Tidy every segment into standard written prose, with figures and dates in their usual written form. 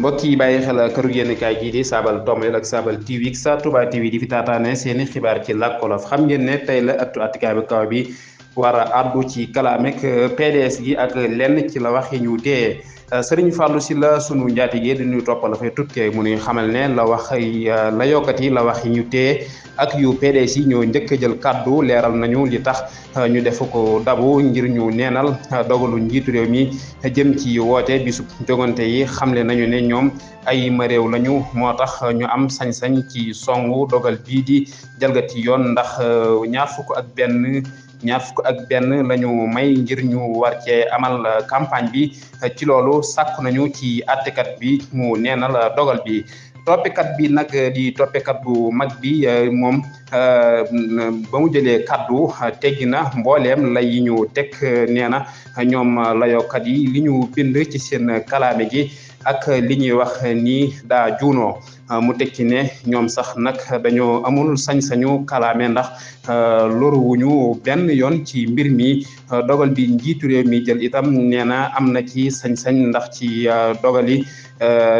mbokk yi bàyyi xel këru yéenekaay gii di Saabal Tomb ak Saabal TV sa Touba TV di fi taataane seeni xibaar ci làkk wolof. xam ngeen ne tey la ëttu attikaay bu kaw bi war a àddu ci kalaamek PDS gi ak lenn ci la wax yi ñu téye Serigne Fallou Sylla sunu njaatige di ñu toppal fay tukkee mu nuy xamal ne la wax la yokkat yi la wax yi ñu téye ak yu PDS yi ñoo njëkk a jël kàddu leeral nañu li tax ñu def ko dabu ngir ñu neenal dogalu njiitu réew mi jëm ci woote bisub jogante yi xamle nañu ne ñoom ay maréew lañu moo tax ñu am sañ-sañ ci songu dogal bii di jalgati yoon ndax ñaar fukk ak benn lañu may ngir ñu war cee amal campagne bi ci loolu sàkku nañu ci àttekat bi mu neenal dogal bi. toppekat bi nag di toppekat bu mag bi moom ba mu jëlee kaddu teggi na mbooleem lay yi ñu teg nee na ñoom layokat yi li ñu bind ci seen kalaame gi ak li ñuy wax ni daa juunoo mu tekki ne ñoom sax nag dañoo amul sañ-sañu kalaame ndax loruwuñu benn yoon ci mbir mi dogal bi njiitu réew mi jël itam nee na am na ci sañ-sañ ndax ci dogali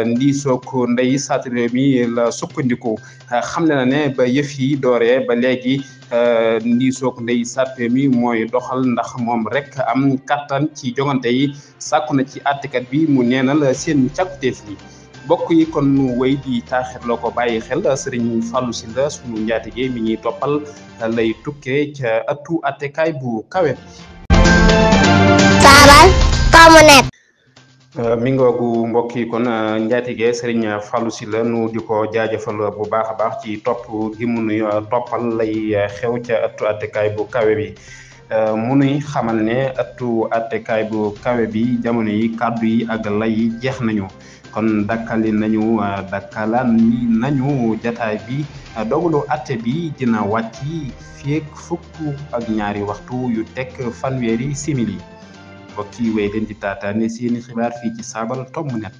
ndiisoog ndey saati réew mi la sukkandiku xam na ne ba yëf yi dooree ba léegi ndiisoog ndey saati réew mi mooy doxal ndax moom rek am kattan ci jongante yi sàkku na ci àttekat bi mu neenal seen càkkutéef yi bokk yi kon nu wéy di taaxirloo ko bàyyi xel Serigne Fallou Sylla sunu njaatige mi ñuy toppal lay tukkee ca ëttu attekaay bu kawe Saabal Tomb Net mi ngoogu mbokk yi kon njaatige Serigne Fallou Sylla nu di ko jaajëfal bu baax a baax ci topp gi mu nuy toppal lay xew ca ëttu attekaay bu kawe bi mu nuy xamal ne ëttu attekaay bu kawe bi jamono yi kàddu yi ak lay yi jeex nañu kon dakkalaan nañu jataay bi dogalu atte bi dina wàcc feek fukk ak ñaari waxtu yu teg fanweeri simili mbokk yi wéy leen di taataane seeni xibaar fii ci Saabal Tomb Net.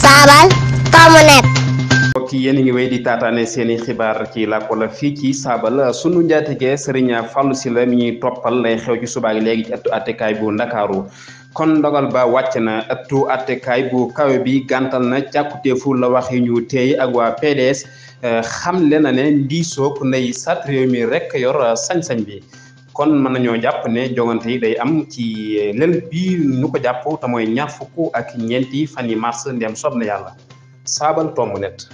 Saabal Tomb Net. mbokk yi yéen a ngi wéy di taataane seeni xibaar ci làkk wala fii ci Saabal sunu njaatige Serigne Fallou Sylla mi ñuy toppal lay xew ci subaak léegi ci ëttu attekaay bu Ndakaaru kon ndogal ba wàcc na ëttu attekaay bu kawe bi gàntal na càkkutéefu la wax yi ñu téye ak waa PDS xamle na ne ndiisoog ndey sat réew mi rek yor sañ-sañ bi kon mën nañoo jàpp ne jongante yi day am ci lël bi ñu ko jàpp te mooy ñaar fukk ak ñeenti fan yi mars ndem soob na yàlla Saabal Tomb Net.